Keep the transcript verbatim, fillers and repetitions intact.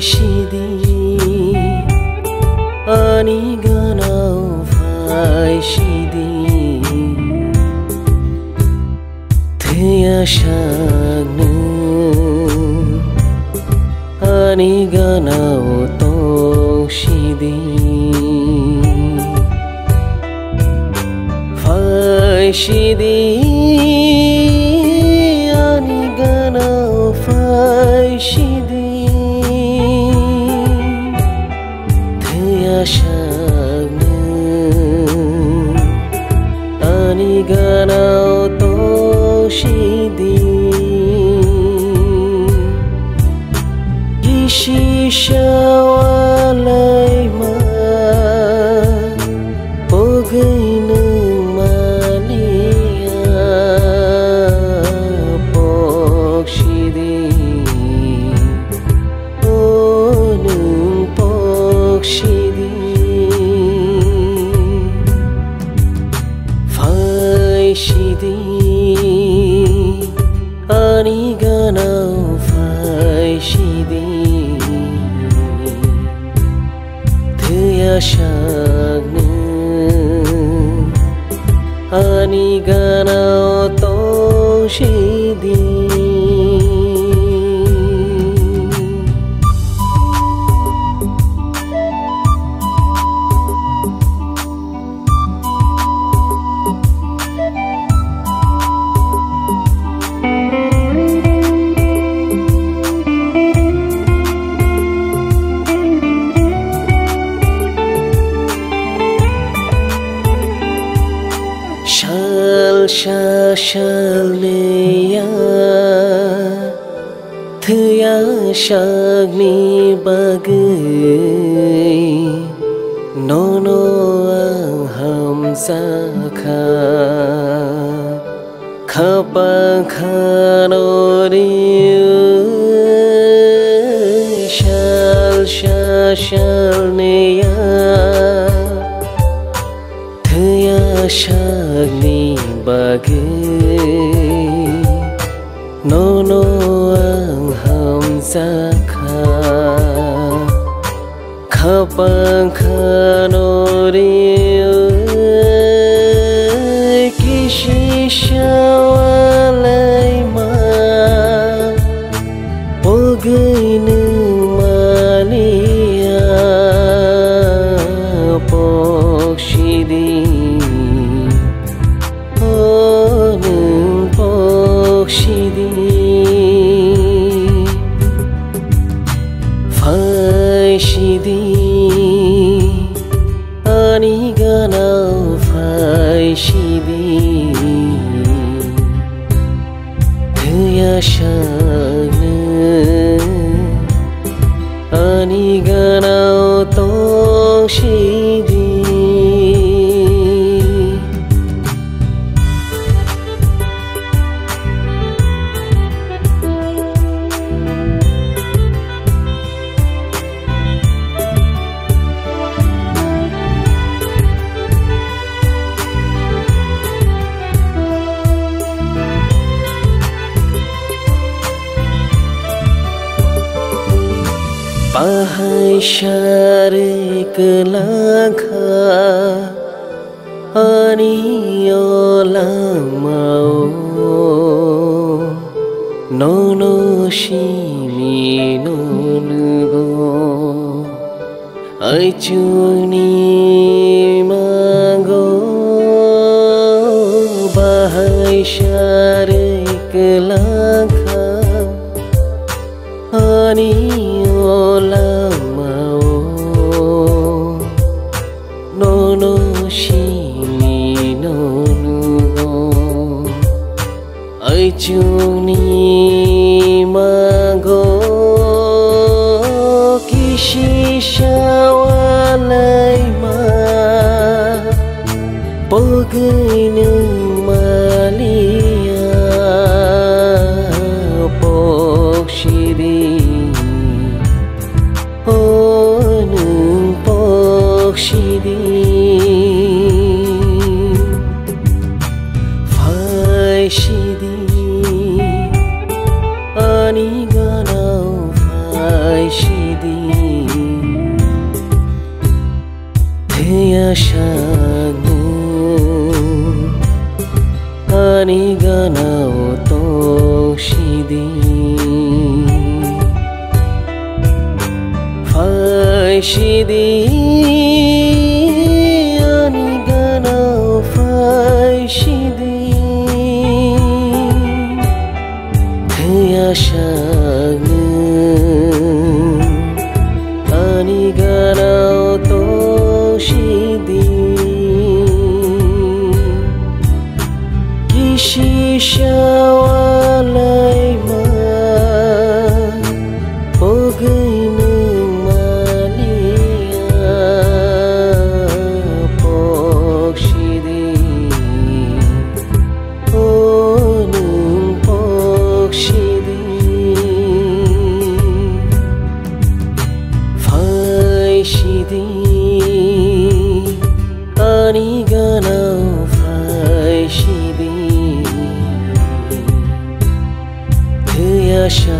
sidi, ani gana-o phai sidi. Thwiya sakno ani gana-o tong sidi. Phai sidi, ani gana-o phai sidi. Thwiya sakno ani gana-o tong sidi. Kisi sawalaima pogwi nwng maliya pok sidi. O nwng pok sidi, phai sidi, ani gana-o phai sidi. Thwiya sakno ani gana-o tong sidi. Sal sa sal niya, thwiya sakni bagwi nono ang hamjakha. Khapang khano riwi sal sa sal niya, thwiya sakni bagwi nono ang hamjakha. Khapang khano riwi kisi sawalaima pogwi nwng maliya pok sidi. O nwng pok sidi, phai sidi, ani gana-o phai sidi. Thwiya sakno ani gana-o tong sidi. Bahai sarwi kwlangkha ani o langmao, nono simi no nugo. Aichukni mago bahai sarwi kwlangkha ani o langmao, nono simi no nugo. Aichukni mago kisi sawalaima pogwi nwng maliya pok sidi. O nwng pok sidi, phai sidi, ani gana-o phai sidi. Asaknwng ani ganao tongsidi. Phaisidi, ani ganao phaisidi. Thwiya saknwng ani ganao tongsidi. Kisisa walaima pogwi nwng maliya poksidi. O nwng poksidi. Phaisidi, ani ganao phaisidi. Thwiya sa